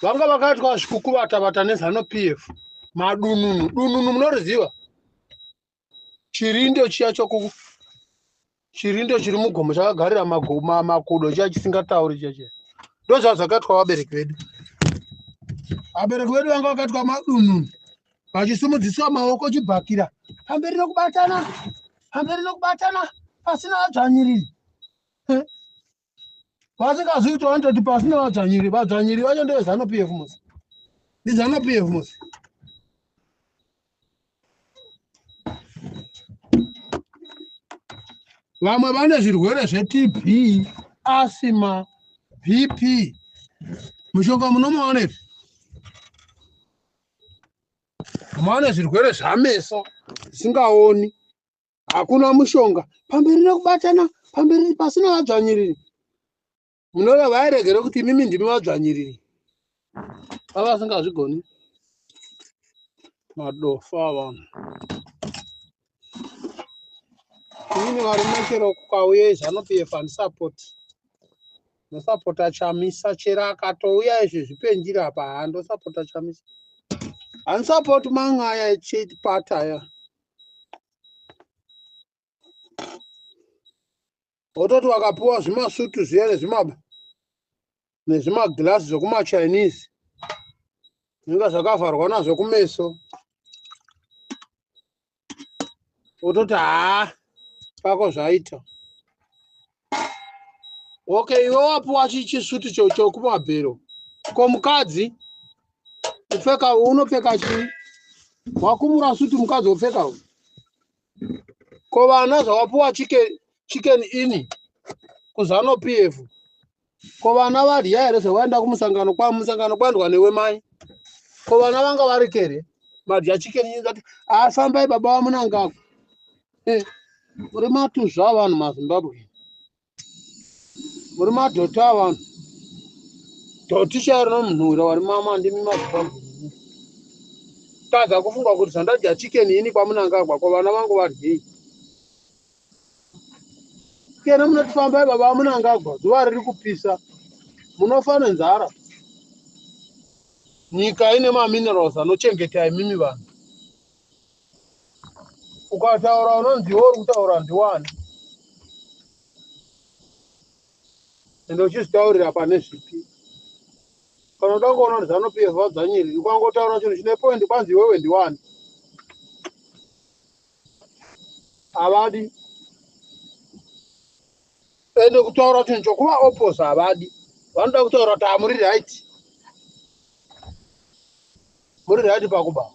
Vanga vakaitwa zvikukuvatabata neZanu PF. Madununu, dununu munoriziva? Chirindo chiya choku chirindo chiri mugomo chakagarira makudo chiya chisingatauri chiya chiya. Ndozvazvakaitwa vabereki vedu. Vabereki vedu vanga vakaitwa madununu vachisumudziswa maoko chibhakira pamberi nokubatana, pamberi nokubatana pasina vadzvanyiriri. Vasingazivi kuti vanototi pasina vadzvanyiri, vadzvanyiri vacho ndeveZanu PF musi, ndiZanu PF musi. Vamwe vane zvirwere zveTB, asima, BP. Mushonga munomuwanepi? Vane zvirwere zvameso zvisingaoni. Hakuna mushonga. Pamberi nekubatana, pamberi pasina vadzvanyiriri. Munoda vairegere kuti imimi ndimi vadzvanyiriri. Vavasingazvigoni. Madofa avanhu. Inini varume chero kukauye Zanu PF handisapoti. Ndosapota Chamisa chero akatouya izvi zvipenjira apa handosapota Chamisa. Handisapoti mamwe aya echipata aya. Wototi wakapiwa zvimasutu zviya nezvimagilasi zvekumachinese zvinenge zvakavharwa nazvo kumeso, wototi haa pako zvaita. Okay, iwe wapiwa chisutu chokumabhero, ko mukadzi kupfeka unopfeka chii? Wakumura sutu mukadzi wopfeka. Ko vana zvawapiwa chicken ini kuZanu PF, ko vana vadya here zvawaenda kumusangano? Kwamusangano kwaendwa newe mai, ko vana vanga vari kere madya chicken ini? Zati afambai baba vaMunangagwa. Muri matuzva avanhu maZimbabwe, muri madhoti avanhu, dhoti chairo nomunhuhwira wari mama ndimi maZimbabwe. Tadza kufunga kuti zvandadya chicken ini kwaMunangagwa, ko vana vangu vadyei? Kene munoti fambai baba vaMunangagwa, zuva riri kupisa, munofa nenzara. Nyika ine maminerals anochengeta imimi vanhu. Ukataura unonzi iwe uri kutaura ndiwani, ende uchizvitaurira pane zvipi? Kana uda kuona kuti Zanu PF vadzvanyiriri, ukangotaura chinhu chine point kwanzi iwewe ndiwani. Havadi ende kutaura chinhu chokuva oppose, havadi. Vanoda kutaura kuti hamuri right, muri right pakuba.